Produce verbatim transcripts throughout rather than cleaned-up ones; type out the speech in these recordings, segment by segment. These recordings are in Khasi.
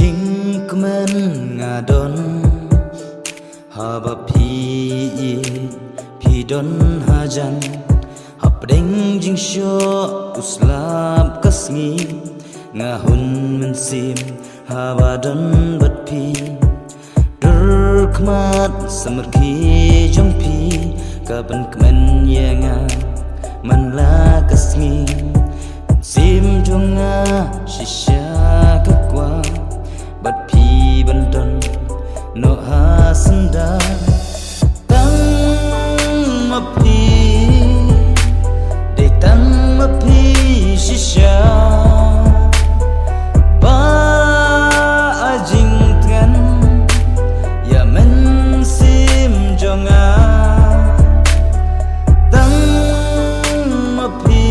Jingkmen nga don, haba phi ïeit phi don hajan. Hapdeng jingshoh u slap ka sngi, nga hun mynsiem haba don bad phi. Dur khmat samarkhie jong phi ka pynkmen ïa nga man la ka sngi. Mynsiem jong nga shisha ka kwah bad phi ban don noh ha syndah. Tang ma phi, dei tang ma phi shisha ba ai jingtngen ïa mynsiem jong nga. Tang ma phi,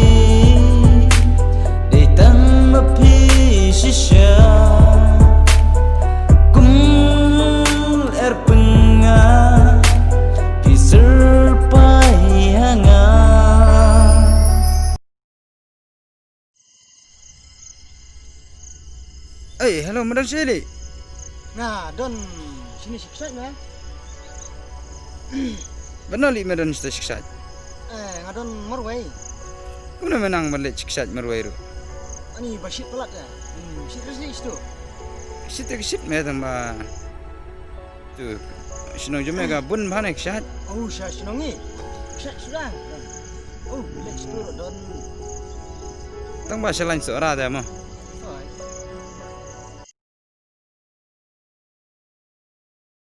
dei tang ma phi shisha. Kum er pynga ki syrpai ha nga. Ei, hello, madan sili. Nga don shini shi kshaid me. Ban noli madan shi kshaid. Eh, nga don marwei. Kumno menang ban leit shi kshaid marwei ruh? Ani ba shit palat ya. Hmm, shit resi shtu. Shit te shit me tang ba. Tu, shnong jong me ka bun bha ne kshaid. Oh, sha shnong ni. Kshaid sudah. Oh, relax tu don. Tang ba shalaiñ sohra da mo.